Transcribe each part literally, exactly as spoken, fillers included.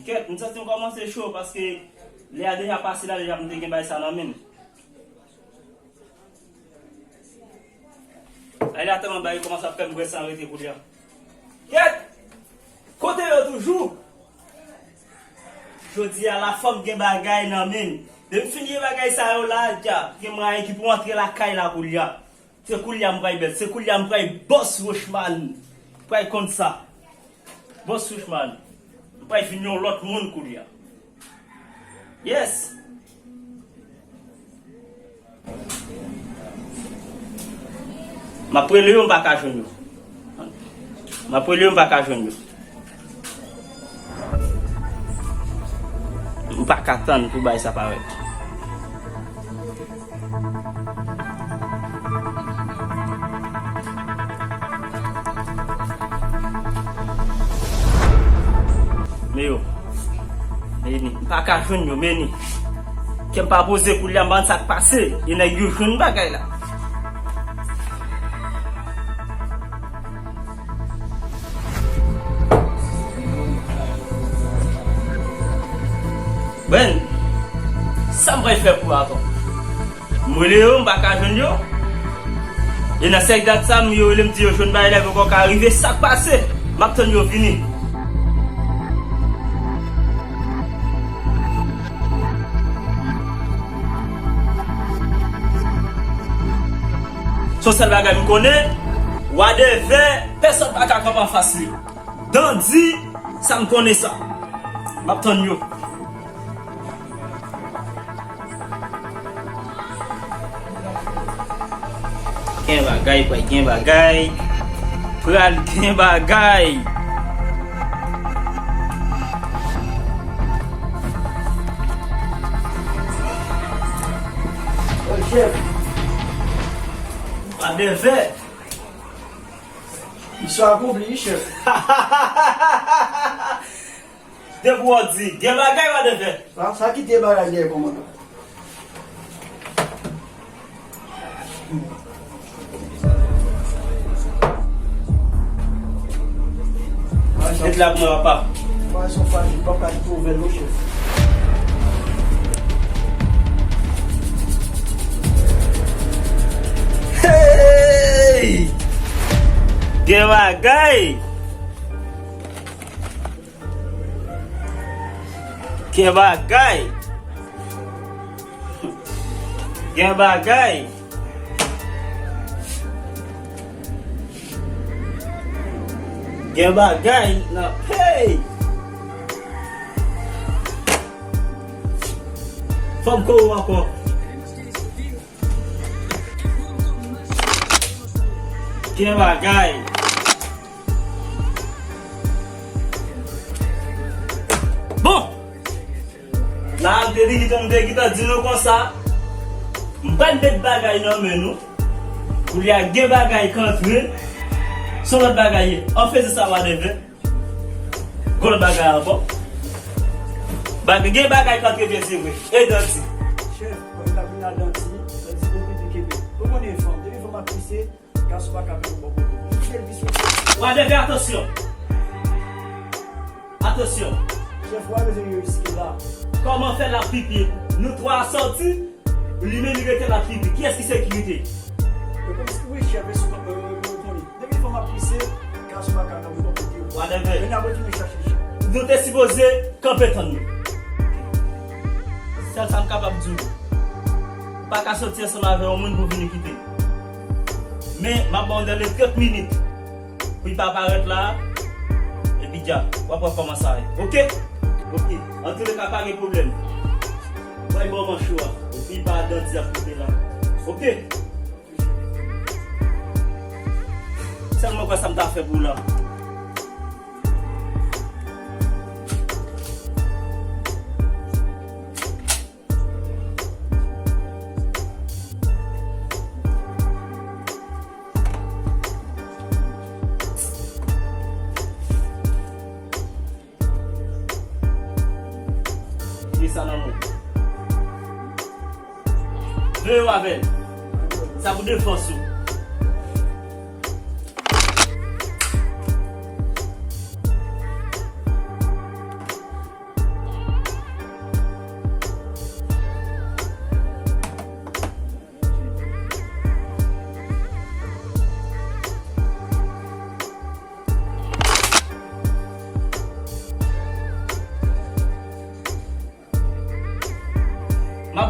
Kèt, m santi m kòmanse cho paske lè a deja pase la, deja m te gen bagay sa nan men m. Bagay la tèlman bagay kòmanse ap fè m bwè san rete koulye a. Kèt! Kote yo toujou? Jodi a la fòk gen bagay nan men m. Depi m fin gen bagay sa yo la, dja gen mwayen ki pou antre lakay la koulye a. Se koulye a m pral bèl. Se koulye a m pral bòs Rochman. M pral konn sa. Bòs Rochman. M pral vin yon lòt moun koulye a. Yes. M ap rele yo, m pa ka jwenn yo. M ap rele yo, m pa ka jwenn yo. M pa ka tann pou bagay sa parèt. Men yo. Meni. M pa ka jwenn yo, meni. Kè m pa poze koulye a, m pa konn sa k pase. E nèg yo jwenn bagay la. Bren, sa m pral fè pou avan? M rele yo, m pa ka jwenn yo. E nan sèk dat sa, m yo rele m di yo jwenn bagay la, poko ka rive, sa k pase? M ap tann yo vini. Se yon sèl bagay m konnen, Wadèvè, pèsonn pa ka kanpe anfas li. Dandi, sa m konnen sa. M ap tann yo. Gen bagay, pral gen bagay. Pral gen bagay. Ô, chèf. Wadèvè. Misyon akonpli, wi, chèf. Depi w di, gen bagay, Wadèvè. Sa, sa ki te bagay dèyè kòmandan? Met la pou mwen, papa. Mwen, se yon fajit, papa, ki te ouvè l, wi, chèf. Hey! Gen bagay! Gen bagay! Gen bagay! Gen bagay nan pey! Fò m kore w ankò. Gen bagay. Bon! La, m te di, m te gentan di nou konsa, m pral met bagay nan men nou. Koulye a gen bagay k antre. Se yon lòt bagay ye. An feze sa, Wadèvè. Gon lòt bagay ankò. Bag-, gen bagay k antre vre, se vre. E Dandi. Chèf, mwen ta vin a Dandi, Dandi depi di kenbe. Ou konnen fanm, depi fanm ap pise, gason pa ka vin bò kote. Li fè l visye. Wadèvè, atansyon. Atansyon. Chèf, ou pa bezwen riske la. Kòman fè l ap pipi? Nou twa sòti, li menm li rete l ap pipi. Kiyès ki sekirite? Yo konn si wi, chèf, e sou, e, e, e, konnen. Depi fanm ap pise, gason pa ka kanpe bò kote yo. Wadèvè. Men n ap retounen chache li. Nou te sipoze kanpe tann nou. Sèl sa m kapab di w. Ou pa ka soti ansanm avè yon moun pou vini kite. Men, m ap ba w nan le trant minit pou li pa parèt la. Epi dja, w ap wè kòman sa ye. Oke? Oke. Antouleka, pa gen pwoblèm. Bay bò manch ou a. Epi pa Dandi ap koute la. Oke? Sèlman kwè sa m ta fè pou w la. Kite sa nan men w. Veye w avè l. Sa pou defans ou.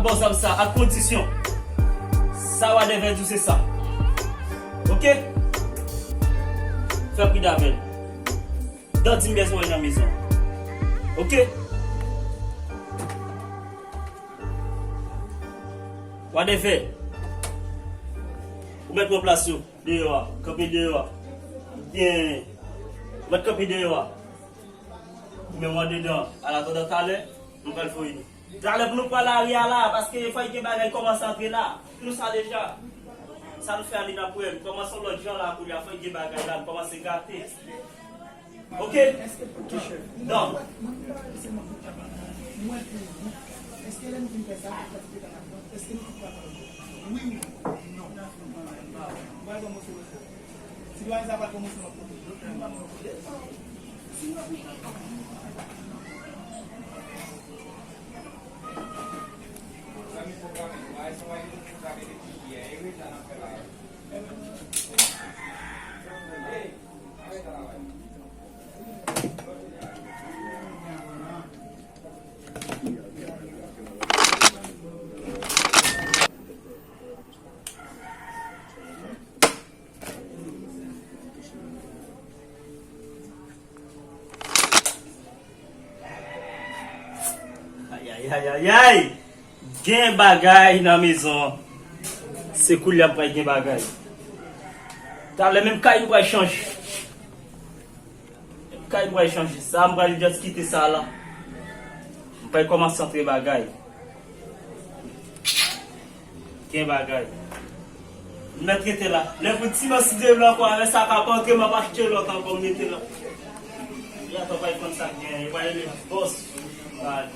Bon, zam sa, ak kondisyon. Sa Wadèvè di w se sa. Oke? Fè pri davè l. Danti m bezwen w nan mezon. Oke? Wadèvè. Ou mèt pran plas yo. Deyò a. Kanpe deyò a. Byen. Ou mèt kanpe deyò a. Ou menm w andedan. An atandan talè, nou pral voye nou. Talè pou nou pran lari a la, paske fòk gen bagay kòmanse antre la. Nou sa deja. Sa nou fè a li nan pwen. Kòmanse yon lòt jan la kounye a, fòk gen bagay la, nou kòmanse gate. Oke? Donk. Ayayayayay! Gen bagay nan mezon an. Se koulye a m pral gen bagay. Talè menm kay m pral chanje. Menm kay m pral chanje. Sa m pral just kite sa la. M pral kòmanse antre bagay. Gen bagay. M mèt rete la. Lè pou dimanch si Dye vle ankò avè sa ka pa antre, m ap achte lòt ankò m mete la. Epi atò pral konn sa k genyen. Yo pral rele bòs. Pral.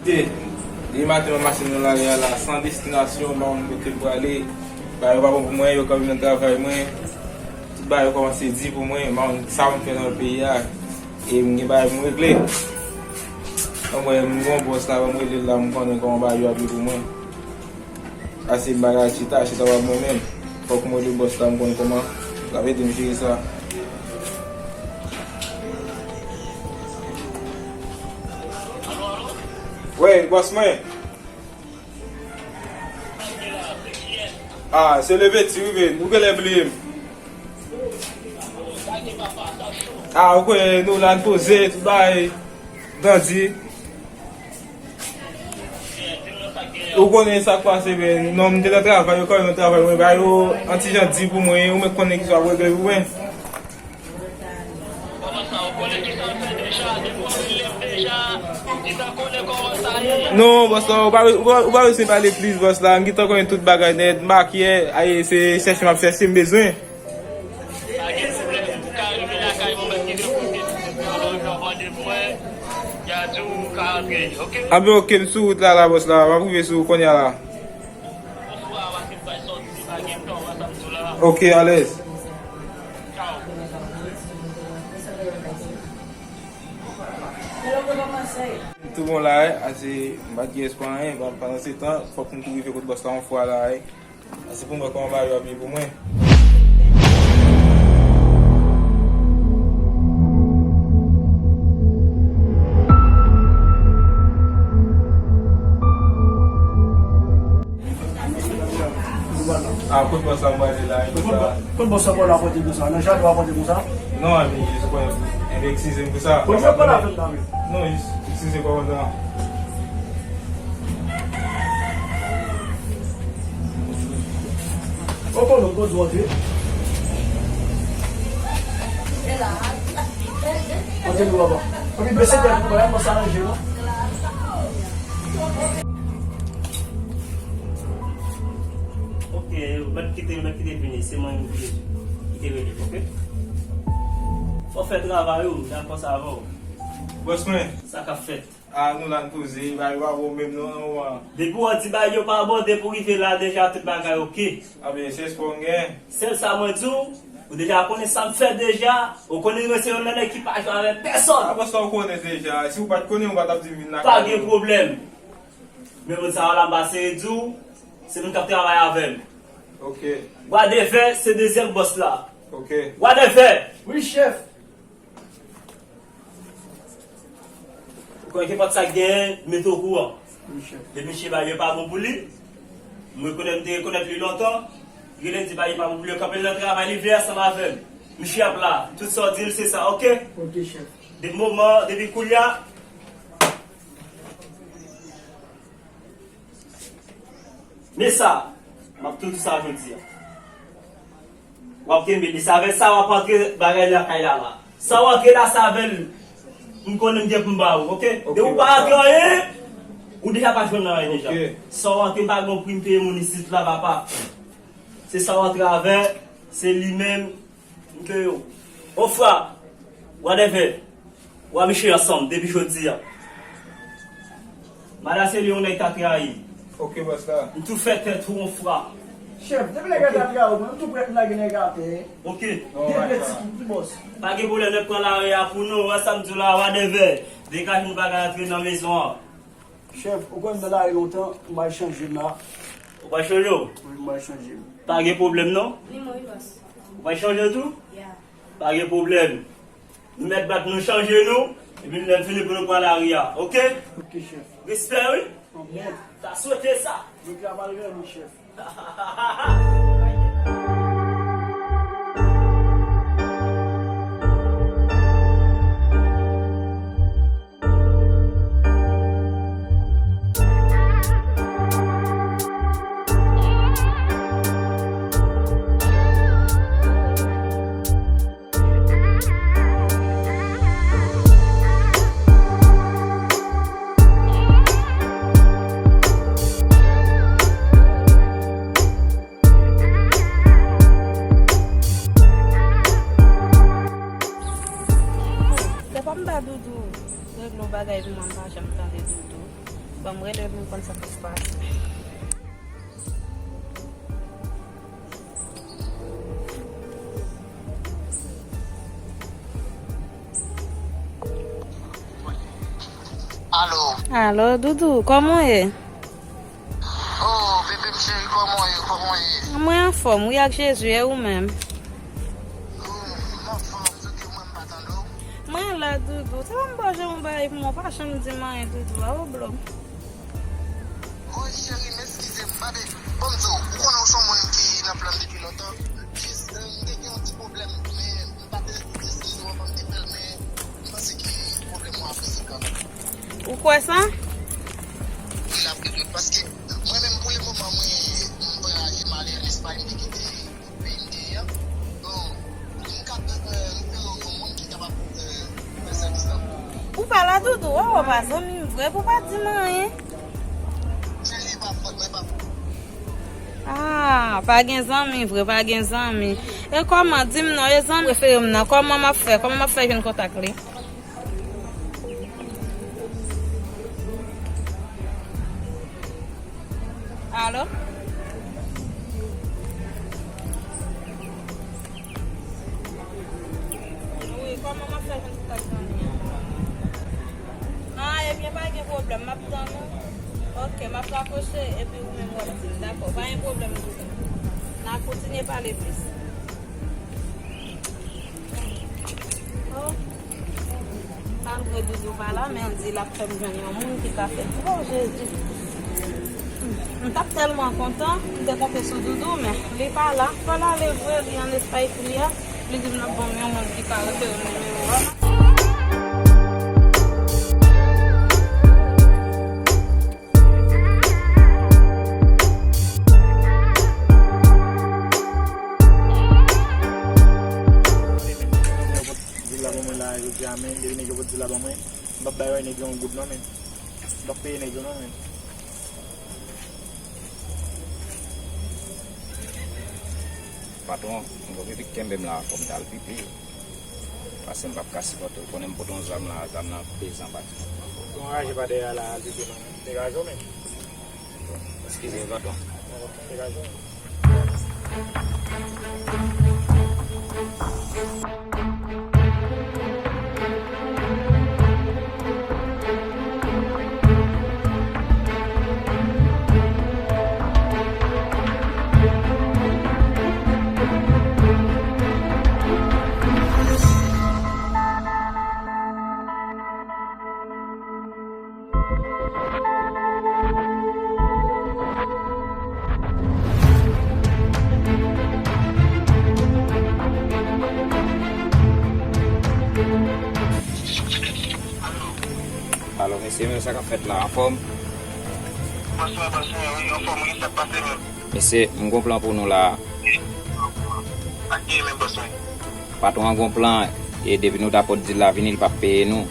Depi maten mwen mache nan lari a la, san destinasyon, m pa konn kote m prale. Bagay yo pa bon pou mwen, yo kanpe nan travay mwen. Tout bagay yo kòmanse di pou mwen, m pa konn sa pou m fè nan peyi a. E m gen bagay pou m regle. Anmwey, m gen yon bòs la, ban m rele l la, m konnen kòman bagay yo ap ye pou mwen. Ase m pa ka chita, chita pa mwen menm. Fòk mwen rele bòs la, m konn kòman l ap ede m jere sa. Wi, bòs mwen. Ah, se Leveti, wi, men. Ou genlè bliye m. Ah, ou kwè nou la, n poze, tout bagay. Dandi. Ou konnen sa k pase, men. Non, m te nan travay, yo kòm nan travay, mwen, ba yo, an ti jan di pou mwen, ou menm konnen ki sa w ap regle pou mwen. Non, bòs la, ou pa, ou pa, ou pa bezwen pale plis, bòs la. M gentan konnen tout bagay nèt. M makiye, ay, se chèche m ap chèche, m bezwen. Anben, oke, m sou wout la, la, bòs la. M ap rive sou ou kounye a la. Ok, alèz. Tou bon la, ase m pa t gen espwa anyen, pa, pandan se tan, fòk m tou rive kot bòs la yon fwa la, ase pou m wè kòman bagay yo ap ye pou mwen. Ah, kot bòs la m prale la, e konsa. Kot bòs la w prale la kote konsa? Nan jaden w a kote konsa? Non, enben, jis kwè, enben, eskize m pou sa. Bon, jis pale avè m nan, men. Non, jis eskize kòmandan. Ou konnen, ou konnen, ou konnen. Antre nou anba. Antre, bese tèt ou, bagay, mwen sa ranje, non? Ok, mèt kite, mèt kite vini. Se mwen ki te, ki te rele, ok? Fò fè travay ou, dakò sa avè w. Bòs mwen. Sa k ap fèt? A, nou la n poze, bagay yo pa bon menm non, non, an. Depi w di bagay yo pa bon, depi w rive la, deja tout bagay ok. A ben, se espwa m gen. Sèl sa mwen di w, Ou deja konnen sa m fè deja. Ou konnen mwen se yon nèg ki pa jwe avèk pèsonn. Apa sa ou konnen deja? Si ou pa t konnen, ou pa t ap di m vin lakay ou. Pa gen pwoblèm. Men moun sa yo la, m pa sere di w, se moun k ap travay avè m. Ok. Bwa de fè, se dezyèm bòs la. Ok. Bwa de fè! Wi, chèf. Ou konnen kenpòt sa k genyen, mete okouran. Wi, chèf. Depi misye bagay yo pa bon pou li, m rekonèt, m te rekonèt li lontan, rele di bagay yo pa bon pou li, kanpe l nan travay li vle ansanm avè m. Misye ap la, tout sa w di l, se sa, ok? Ok, chèf. Depi moman, depi koulye a, Men sa, m ap tou di sa jodi a. W ap kenbe li, se avèk sa w ap antre bagay lakay la la. Sa w antre la, se avè l. M konnen m gen pou m ba ou, ok? Ok, depi w pa antre anyen, ou deja pa jwenn anyen deja. Ok. Sa w antre, m pa gen yon pri m peye moun isit la, papa. Se sa w antre avè, se li menm. M te yo. Ofra, whatever. W a misye ansanm depi jodi a. Mada se li yon nèg ka trayi. Ok, bòs la. M tou fè tèt ou yon fra. Chèf, depi nèg la ta trayi, mwen m tou prèt m lage nèg atè. Ok. Depi ti, ti bòs. Pa gen pwoblèm, nèg pran lari a pou nou. Wè sa m di w la, whatever. Degaje nou pa ka antre nan mezon an. Chèf, ou konn m nan lari lontan, m pral chanje m la. Ou pral chanje w? Wi, m pral chanje m. Pa gen pwoblèm non. Ni mwen, wi, bòs. Ou pral chanje w tou? Ya. Pa gen pwoblèm. Nou mèt bat nou chanje nou, epi lè n fini pou nou pran lari a, ok? Ok, chèf. Respè, wi. Anmèd. Ta swete sa. Lòt la pral rele nou, chèf. Depa m ba Doudou regle yon bagay pou mwen, m pa janm tande Doudou. Ban m rele pou m konn sa k ap pase. Alo. Alo, Doudou, kòman w ye? Oh, bebe m cheri, kòman w ye? Kòman w ye? Mwen anfòm, wi, ak Jezi, e ou menm? Oh, m anfòm, Doudou, mwen m pa tande w. Mwen la, Doudou. Se pa m ba w jan yon bagay pou mwen, w pa janm di m anyen, Doudou. A, o blo. Woy, cheri, m eskize m, pa de. Bon, m di w, ou konnen w se yon moun ki nan plan m depi lontan. Jis, eh, m te gen yon ti pwoblèm, men m pa te eskize w anvan m te fè l, men m panse ke pwoblèm ou ap rezoud kanmenm. Ou kwè sa? Wi, l ap rezoud, paske mwen menm, pou le moman, mwen, m vwayaje, m ale an Espay, m te kite peyi m te ye a. Bon, m ka, eh, refere w yon moun ki kapab, eh, fè sèvis la pou ou. Ou pa la, Doudou? Waw, ou pa zanmi m vre, pou pa di m anyen. Cheri, pa fòt mwen, pa fòt. Ah, pa gen zanmi vre, pa gen zanmi. E kòman, di m non, e zanmi prefere m nan, kòman m ap fè, kòman m ap fè jwenn kontak li? Alo? Wi, kòman m ap fè jwenn kontak zanmi an? Ah, ebyen, pa gen pwoblèm, m ap tann ou. Ok, m ap rakwoche, epi ou menm w ap di m, dakò, pa gen pwoblèm, Doudou. N a kontinye pale plis. Oh. Malgre Doudou pa la, men l di l ap fè m jwenn yon moun ki ka fè. Oh, Jezi. M t ap tèlman kontan, m te konte sou Doudou, men li pa la. Fò l ale vre, li ann Espay kounye a. Li di m l ap ban m yon moun ki ka retire nimewo a. Di la ban mwen la, jodi a, men, depi nèg yo pot di la ban mwen, m p ap bay yon nèg yon goud non, men. M p ap peye nèg yo non, men. Patwon, m okipe kenbe m la, fò m t al pipi. Paske m p ap ka sipòte l. Konnen m pote yon zam la, zam nan peze anba ti. Yon raje pa dèyè la, al pipi non. Degaje w menm. Eskize, patwon. Degaje w. Alo, mesye, men sa k ap fèt la, anfòm? Bòs mwen, bòs mwen, wi, anfòm, wi, sa k pase menm? Mesye, m gon plan pou nou la. Sa k gen menm, bòs mwen? Patwon an gon plan, e depi nou ta pot dil la vini, li p ap peye nou.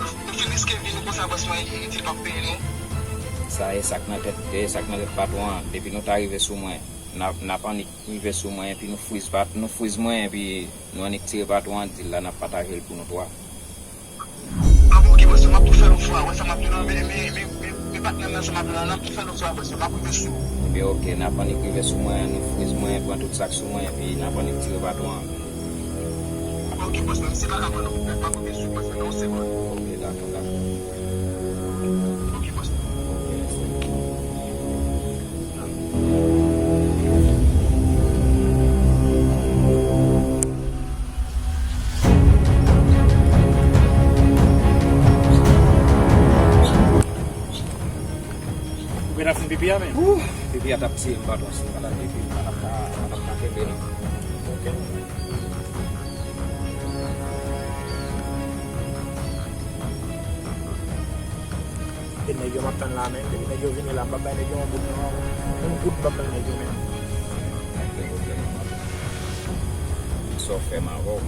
Nou fin riske vi nou konsa, bòs mwen, e di l p ap peye nou. Sa e sa k nan tèt, e sa k nan tèt patwon an. Depi nou ta rive sou mwen, n ap, n ap annik rive sou mwen, epi nou friz pat-, nou friz mwen, epi nou annik tire patwon an, dil la, n ap pataje l pou nou twa. An bon, oke, bòs, m ap tou fè l yon fwa, wè sa m ap di w la, men, men, men, men, men patnè m nan, sa m ap di w la, n ap tou fè l yon fwa, bòs, m ap rive sou ou. Ebyen, oke, n ap annik rive sou mwen, nou friz mwen, pran tout sa k sou mwen, epi n ap annik tire patwon an. Oke, bòs, men misye pa ka pran non, m ap rive sou ou, bòs, nan yon segonn. Oke, dakò, dakò. Oke, bòs. Oke, mèsi. Ou gentan fin pipi a, men? Ouh, pipi a t ap tiye m, patwon, si m pa t al pipi, m pa t ap ka, m pa t ap ka kenbe, non. Ok. E nèg yo m ap tann la, men. Depi nèg yo vini la, m p ap bay nèg yo yon goud, non. Yon goud m p ap bay nèg yo, men. Sa w fè m avè w?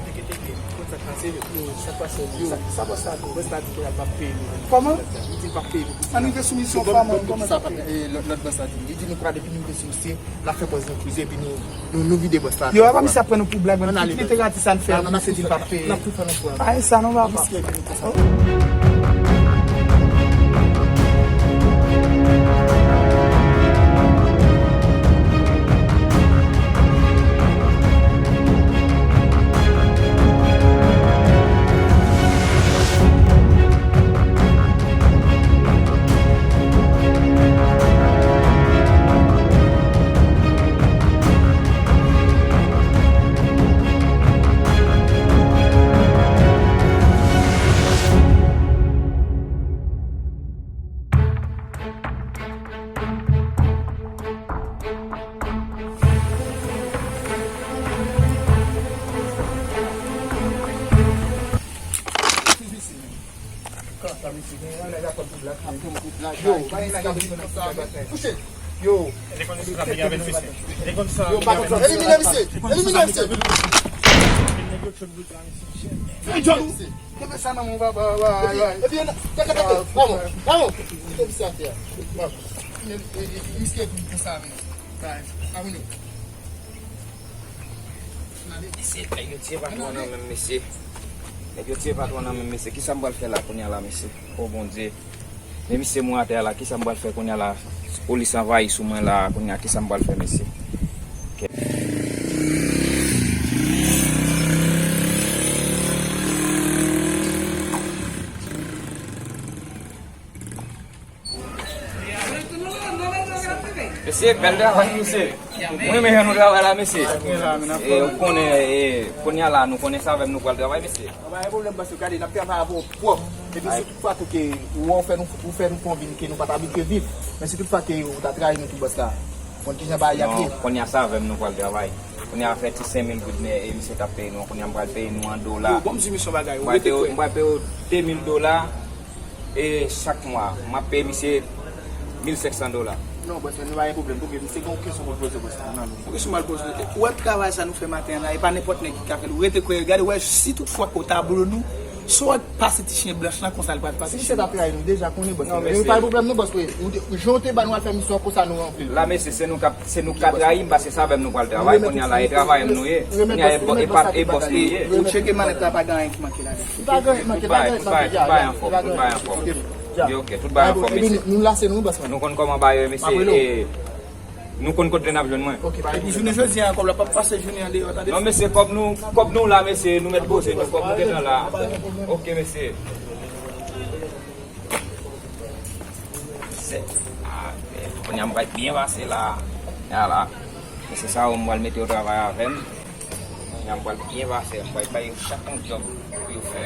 Teke, teke, konn sa k pase, yo. Yo, sa k pase, yo? Sa, sa bòs la di? Bòs la di ke l p ap peye nou. Kòman? Li di l p ap peye nou pou sa. Ann rive sou misyon fwa, man, kòman sa p ap peye? Lòt, lòt bòs la di. Li di nou kwa depi nou rive sou misye, l ap fè pòz nou krize, epi nou, nou, nou vide bòs la. Yo, apa misye ap pran nou pou blag, menm. Tout literati sa n fè, misye di l p ap peye. N ap tou fè nou fwa. Pa gen sa non, papa. Misye vini konsa. Yo, pa gen nèg ap vin konsa, men. Touche. Yo. Yo, pa konsa. Elimine misye. Elimine misye. Fè djòl ou. Kenbe sa nan men w, papa, papa, papa. Epi, epi, teke, teke. Vamos, vamos. Kite misye atè a. Vamos. Misye konsa, men. Vamos. Mesye, nèg yo tiye patwon nan menm, mesye. Nèg yo tiye patwon nan menm, mesye. Kisa m pral fè la kounye a la, mesye? O Bondye. Men misye mouri atè a la, kisa m pral fè kounye a la? Polis anvayi sou mwen la, kounye a, kisa m pral fè, mesye? Mesye, bèl travay, mesye. Mwen renmen jan nou travay la, mesye. E, ou konnen, e, kounye a la, nou konnen se avè m nou pral travay, mesye. Pa gen pwoblèm, paske gade, n ap travay avè w pwòp. Epi si tout fwa tou ke ou wè w fè nou, ou fè nou konvin ke nou pa t abitye viv, men si tout fwa ke ou ta trayi nou tou, bòs la, konn kijan bagay ap ye. Non, kounye a se avè m nou pral travay. Kounye a fè ti senk mil goud, men, e, misye t ap peye nou an, kounye a m pral peye nou an dola. Yo, bon, m di misye yon bagay, rete kwè. M pral peye w de mil dola. E chak mwa, m ap peye misye mil senk san dola. Non, bòs, nou pa gen pwoblèm, paske misye gen yon kesyon pou l poze bòs la, non, non. Yon kesyon m al poze. Ou wè travay sa nou fè maten an la, e pa nenpòt nèg ki ka fè l. Ou rete kwè, gade, wè, si tout fwa ke w ta blo nou, Si w pase ti chen blanch lan konsa, l pral pase chen nwè. Si se t ap trayi nou deja, konnen bòs. Non, men mesye, pa gen pwoblèm non, bòs, wi. Ou te, jan w te ba nou al fè misyon konsa, nou ranpli l. La, mesye, se nou k ap, se nou k ap trayi m, paske se avè m nou pral travay kounye a la, e travayè m nou ye. Kounye a, e bò-, e pa, e bòs li ye. Ou tcheke manèt la, pa gen anyen ki manke ladan. Pa gen anyen ki manke, pa gen anyen ki manke. Tout bagay anfòm, tout bagay anfòm. Ok, ok, tout bagay anfòm, mesye. Nou lase nou, bòs. Nou konn kòman bagay yo, mesye. Nou konn kote n ap jwenn mwen. Epi jounen jodi a, kòb la p ap pase jounen an deyò, tande. Non, mesye, kòb nou, kòb nou la, mesye, nou mèt poze nou, kòb nou gentan la. Ok, mesye. Mesye, ah, kounye a m pral byen pase la. Ya la. Mesye, sa yo m pral mete yo travay avè m. Kounye a m pral byen pase, m pral bay yo chak yon djòb pou yo fè.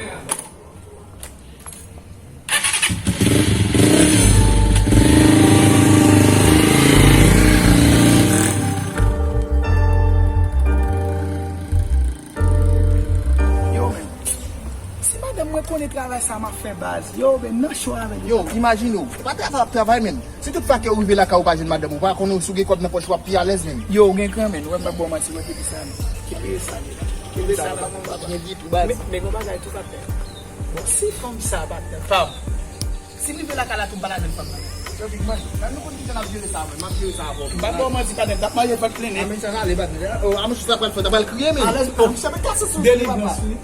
Yo, men. Si madanm mwen konnen travay sa m ap fè, baz. Yo, men, nan cho avè l. Yo, imajine w. Se pa travay w ap travay, men. Si tout fwa ke w rive lakay ou pa jwenn madanm ou, pa konnen si w gen kòb nan pòch ou, w ap pi alèz, men. Yo, ou gen kran, men. Ou wè m ap ba w manti, mwen te di sa, men. Kenbe sa, men. Kenbe sa, men. Gen di tou, baz. Men, men gon bagay tou, patnè. Bon, si fanm sa, patnè, pa m. Si m rive lakay la tou, m pa ta jwenn fanm nan. Yo, Big Man, men nou konn kijan n ap jere sa, mwen. M ap jere sa avè w. M pa ba w manti, patnè, m t ap manje vant plennen. A, men sa ale, patnè. O, a, men sa pral fè, ta pral kriye, men. Alèz, o, m se met kase sou li, papa. Delivrans, wi.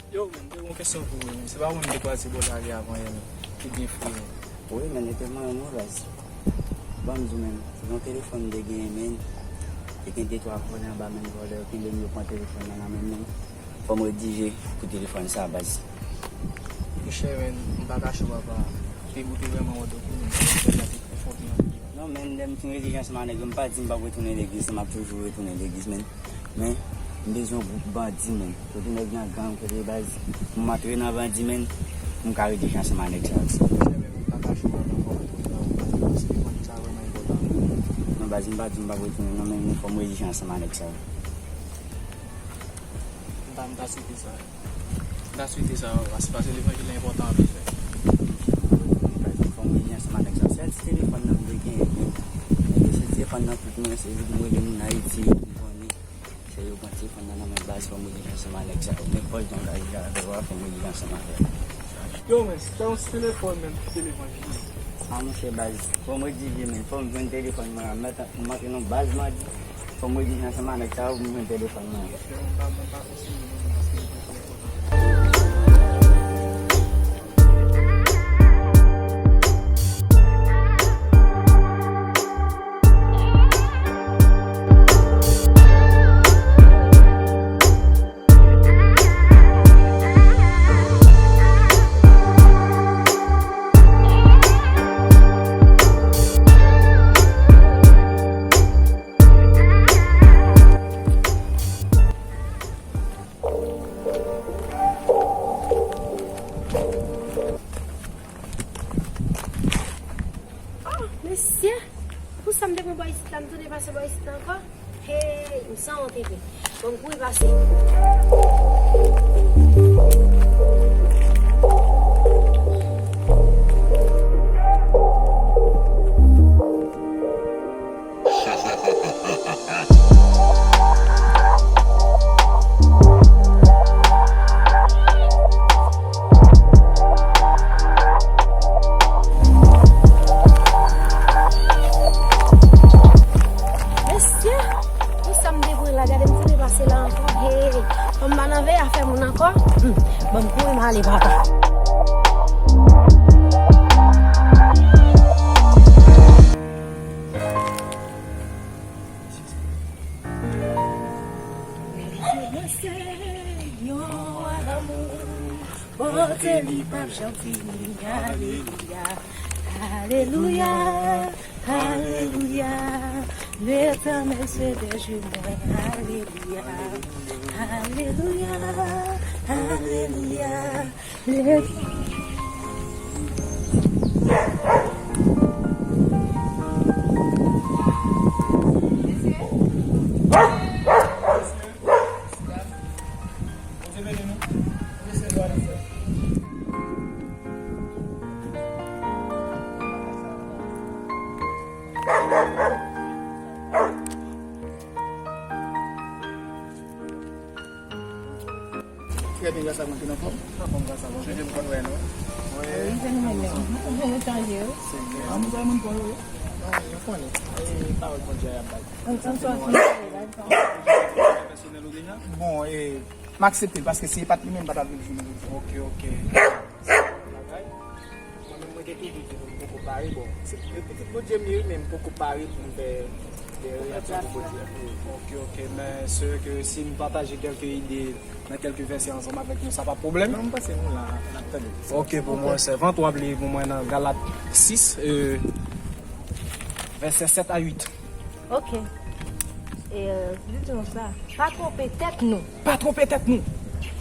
Yo, men, m te gen yon kesyon pou ou, men. Se pa ou menm te kwaze bò lari a avan yè, men, ki byen fre, men. Wi, men, e te mwen menm, wi, baz. Ban m di w, men, se yon telefòn m te genyen, men. Te gen de twa vòlè anba, men, vòlè yo kenbe m, yo pran telefòn nan nan men m, men. Fò m redije pou telefòn sa, baz. Monchè, men, m pa kache w, papa. Te, ou te vrèman wont pou mwen, men, m te konfwonte anpil. Non, men, lè m fin redije ansanm ak nèg yo, m pa di m p ap retounen legliz, m ap toujou retounen legliz, men. Men, m bezwen yon gwoup bandi, men. Kote nèg nan gang, kote baz, pou m antre nan bandi, men, pou m ka redije ansanm ak nèg sa yo. Monchè, men, m pa kache w, papa, fò m retounen nan ou, baz, paske telefòn sa vrèman enpòtan. Non, baz, m pa di m p ap retounen, non, men, men fò m redije ansanm ak nèg sa yo. M ta, m ta swete sa. M ta swete sa, paske, paske levanjil la enpòtan anpil, frè. Fò m rele ansanm ak nèg sa. Sèl ti telefòn nan m te genyen, men. Nèg yo se telefòn nan tout mwen, se li pou m rele moun Ayiti yo, pou m konnen. Se yo pran telefòn nan nan men baz, fò m rele ansanm ak nèg sa yo. Men pòch dòm la, deja, fò m rele ansanm avè yo. Yo, men, se yon ti telefòn, men, ti telefòn, jis. A, monchè, baz, fò m redije, men, fò m jwenn telefòn mwen, m antre nan baz mwen. Fò m redije ansanm ak nèg sa yo pou m jwenn telefòn mwen. Oh, mesye! Pou sa m te pran bò isit la, m tounen pase bò isit la ankò? Hey, m sanwont enpe. Bon, m kouri pase. Mesye, pou sa m te pran la, gade m tounen pase la ankò. Hey, fanm pa nan veye afè moun ankò. Hmm, ban m kouri m ale, papa. Mesye, yon wa damou, bonte li p ap janm fini. Alelouya, alelouya, alelouya, Letènèl se rèfij mwen. Alelouya, alelouya, alelouya. Trè byen, gras a Bondye, nou anfòm? Anfòm, gras a Bondye. Jodi m konn wè nou. Wi, se nou menm menm. Nou chanje, wi. Se byen. An, nou wè moun konn, wi. An, nou konnen. E pawòl Bondye a y ap bay. An, an, sòti, pèsonèl ou deja? Bon, e, m aksepte l, paske si e pa t li menm, m pa t ap vin jwenn li. Ok, ok. Bagay. Mwen menm, mwen te toujou di nou m poko pare, bon. Se, e pitit Bondye m ye, men m poko pare pou m fè de reyaksyon pou Bondye. Ok, ok, men se ke si m pataje kèlke ide nan kèlke vèsè ansanm avèk nou, sa pa pwoblèm? Non, m panse nou la, n ap tande. Ok, pou mwen, sèvant, w ap li pou mwen nan Galat sis, e, vèsè sèt a uit. Ok. E, euh, li di nou sa, pa twonpe tèt nou. Pa twonpe tèt nou.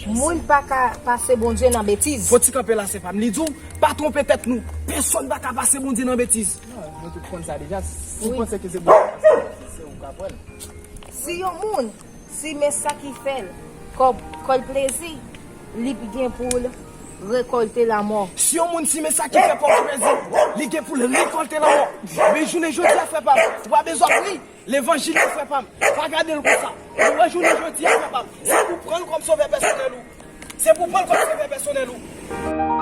Moun pa ka pase Bondye nan betiz. Fò ti kanpe la, sè pa m. Li di w, pa twonpe tèt nou. Pèsonn pa ka pase Bondye nan betiz. Non, nou tout konn sa deja. Si w panse ke se Bondye k ap pase, se ou k ap wè l. Si yon moun simen sa ki fè l kò, kò l plezi, li gen pou l rekòlte lanmò. Si yon moun simen sa ki fè kò l plezi, li gen pou l rekòlte lanmò. Men jounen jodi a, frè pa m, ou pa bezwen pri levanjil la, frè pa m. Pa gade l konsa. Ou wè jounen jodi a, frè pa m, se pou pran l kòm sovè pèsonèl ou. Se pou pran l kòm sovè pèsonèl ou.